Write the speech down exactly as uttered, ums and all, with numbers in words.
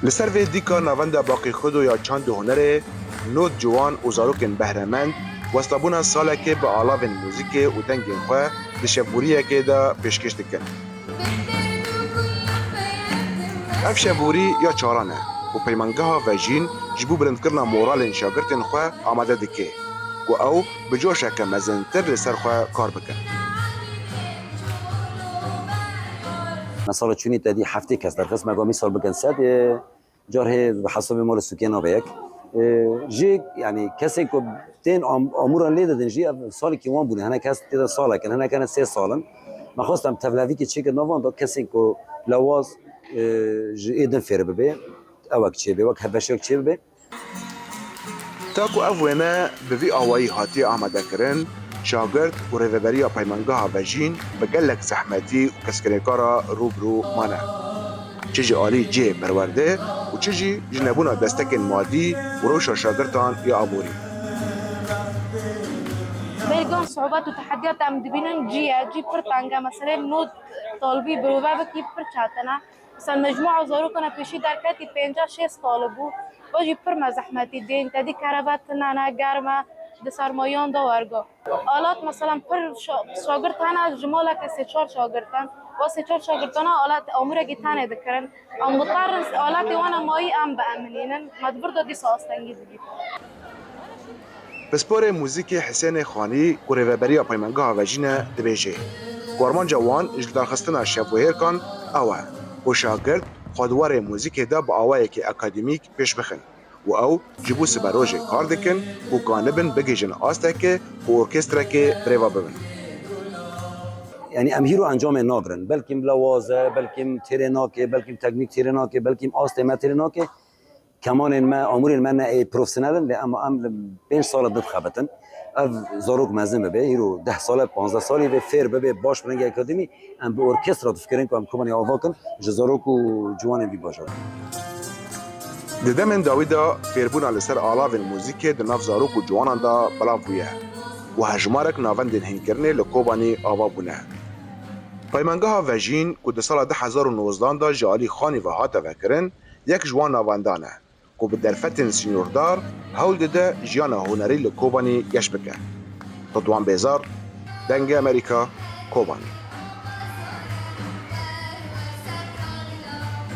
Li ser vê dîka navenda Baqî Xudo ya çand û hunerê, nod ciwan û zarokên behremend westabûna salekê bi alavên muzîkê û dengên xwe di şevboriyekê de pêşkêş dikin. Ev şevborî ya çaran e û Peymangeha Vejîn ji bo bilindkirina moralên şagirtên xwe amade dike ku ew bi coşeke mezintir li ser xwe kar bikin. Me sala çûnî te dî heftê kes derxist, me got mîsal bikin sed, ê, car hê bi hesabê mal û sûkê nabe yek. Ê, jî, yanî, kesên ku tên am-, amûran lê didin jî, ev salekî wan bûne. Hinek kes tê de salek in, hinek hene sê sal in. Me xwest em tevlevîkê çêkin nav wan da kesên ku lewaz, ê, ji ê din fêr bibe, ewek çêbe, wek hevbeşek çêbibe. Ta ku ev wêne bi vî awayî hatiye amadekirin, şagirt û rêveberiya Peymangeha Vejîn bi gelek zehmetî û keskinêkara rû bi rû mane. Çi ji alî cihê perwerde û çi jî ji nebûna destekên madî û rewşa şagirtan ya aborî. Belgan, siûbet û tehediyat em dibînin cî ye, cî pir teng e, meselê nod talibî birove bikî pir çetin e. Mesela mecmûa zarokan e pêşî derketî pêncah şêst talib bû. Va jî pir me zehmetî dîn. Tedî kereve tune ne, germ e, di sermayan de wergo. Alat mesela pir şa-, şagirt hene, ji maleke sê çar şagirt in. Va sê çar şagirtana alat amûrekî tenê dikirin. Em mutar in alatê wan e mayî em bieminînin. Me di vir de dîsa astengî dibît. Pisporê muzîkê Hisênê Xanî ku rêveberiya Peymangeha Vejîn e dibêje, ku armanca wan ji lidarxistina şevbihêrkan ew e ku şagirt xwe di warê muzîkê de bi awayekî akademîk pêş bixin û ew ji bo siberojê kar dikin ku kanibin bigihîjin asteke ku orkestrekê birêve bibin. Yanî em hîro encamê nagirin. Belkî lewaz e, belkî têrê nake, belkî teknîk têrê nake, belkî astê me têrê nake. Kemanên me, amûrên me ne ê profesyonel in, lê em, em li pênc sala dixebitin. Ev zarok mezin bibe, îro deh sal e, panzdeh salî vê fêr bibe, baş bi rengê akademî, em bi orkestra difikirin ku em kobanê ava kin ji zarok û ciwanên vî bajarê. Di demên dawî de fêrbûna li ser alavên muzîkê di nav zarok û ciwanan de belav bûye û hejmarek navendên hînkirinê li Kobanî ava bûne. Peymangeha Vejîn ku di sala du hezar û nozdehan de ji alî Xanî ve hate vekirin, yek ji wan navendan e ku bi derfetên sînordar hewl dide jiyana hunerî li Kobanî geş bike. Ridwan Bêzar, Dengê Amerîka, Kobanî.